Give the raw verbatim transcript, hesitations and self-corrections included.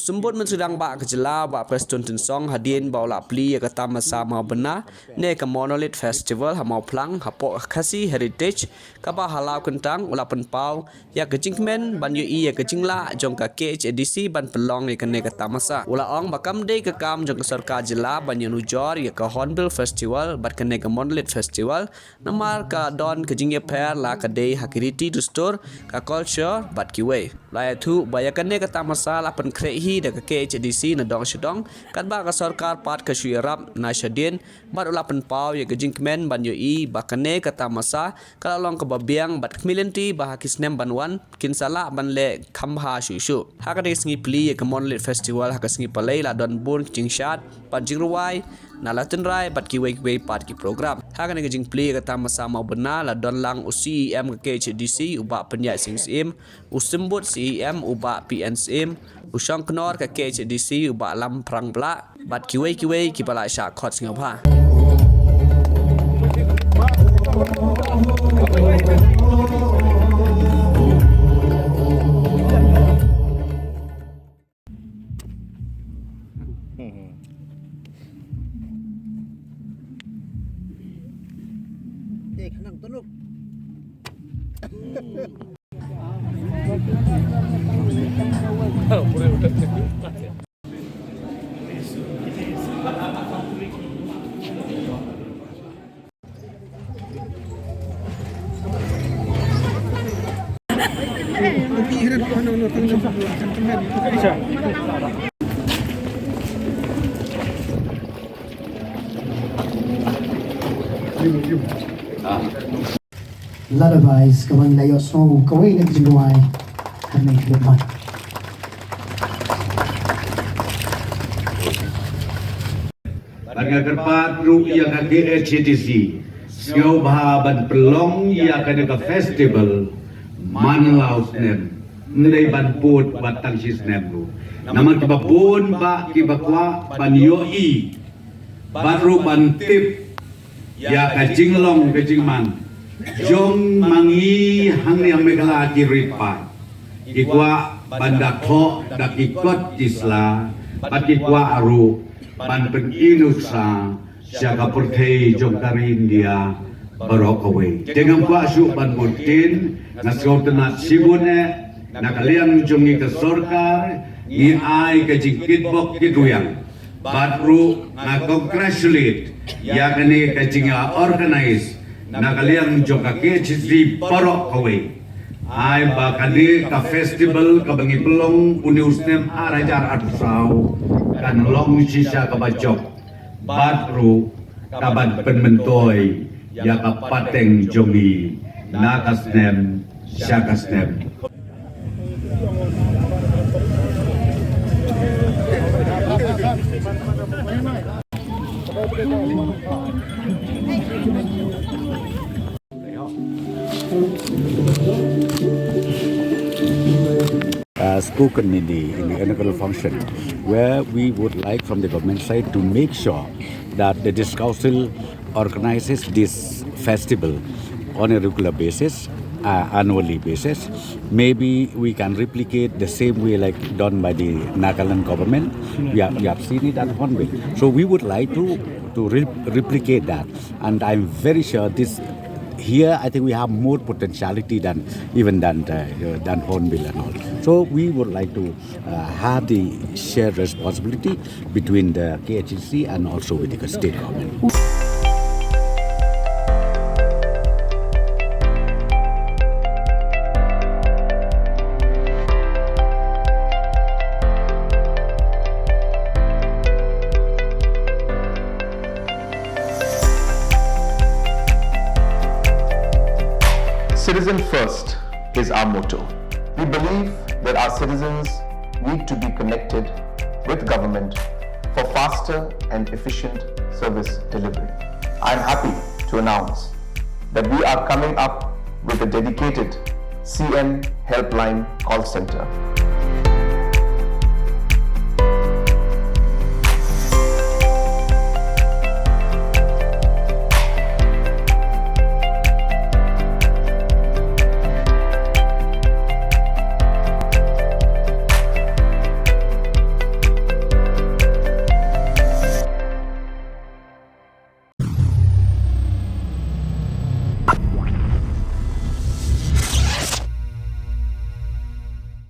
Symbud Myntri Rangbah ka jylla, Bah Prestone Tynsong, hadien ba u la plie ïa ka tamasa Mawbynna ne ka Monolith Festival ha Mawphlang hapoh Khasi Heritage, kaba ha Lawkyntang, u la pynpaw ïa ka jingkmen ban ïohi ïa ka jinglah jong ka K H A D C ban pynlong ïa kane ka tamasa. U la ong ba kam dei ka kam jong ka sorkar jylla ban ïanujor ïa ka Hornbill Festival bad kane ka Monolith Festival, namar ka don ka jingïapher la ka dei ha ki riti dustur, ka culture bad kiwei. La ïathuh ba ïa kane ka tamasa la pynkhreh hi da ka K H A D C na dong sha dong, katba ka sorkar pat ka shu ïarap na shadien, bad u la pynpaw ïa ka jingkmen ban ïohi ba kane ka tamasa ka la long kaba biang bad ka khmih lynti ba ha ki snem ban wan kin sa lah ban leh kham bha shuh shuh. Ha kane ka sngi plie ïa ka Monolith Festival ha ka sngi Palei la don bun ki jingshad bad jingrwai na la tynrai bad kiwei kiwei pat ki program. Ha kane ka jingplie ïa ka tamasa Mawbynna la don lang u C E M ka K H A D C, u Bah Pynïaid Sing Syiem, u Symbud C E M, u Bah P N Syiem, u Shongknor ka K H A D C, u Bah Lamphrang Blah, bad kiwei kiwei kiba la shah khot sngewbha. Lullabies, kaba ngi la ïohsngew kawei na ka jingrwai. Kane ka dei. Bad nga kyrpad ruh ïa ka K H A D C sngewbha ban pynlong ïa kane ka festival man la u snem, ym dei ban pud wat tang shi snem ruh. Namar kiba bun bah kiba kwah ban ïohi bad ruh ban tip ïa ka jinglong ka jingman jong ma ngi hangne ha Meghalaya ki rit paid. Ki kwah ban da thoh da ki kot ki sla, bad ki kwah ruh ban pyni nuksa sha ka pyrthei jong ka ri India baroh kawei. Te ngam kwah shuh ban bun ktien, nga sngewtynnat shibun eh, na ka liang jong ngi ka sorkar, ngi ai ka jingkitbok kitrwiang. Bad ruh nga congratulate ïa kane ka jingïa organize na ka liang jong ka K H A D C baroh kawei. Ai ba kane ka festival kaba ngi pynlong une u snem ar hajar arphew saw kan long shisha kaba jop. Bad ruh ka ban pynmyntoi ïa ka pateng jong ngi na ka snem sha ka snem. Uh, spoken in the, in the inaugural function, where we would like from the government side to make sure that the district council organizes this festival on a regular basis, uh, annually basis. Maybe we can replicate the same way like done by the Nagaland government. We have, we have seen it at Hornbill. So we would like to, to re- replicate that. And I'm very sure this here, I think we have more potentiality than even than the, uh, than Hornbill and all. So we would like to uh, have the shared responsibility between the K H A D C and also with the state government. Citizen first is our motto. We believe that our citizens need to be connected with government for faster and efficient service delivery. I am happy to announce that we are coming up with a dedicated C M Helpline call center.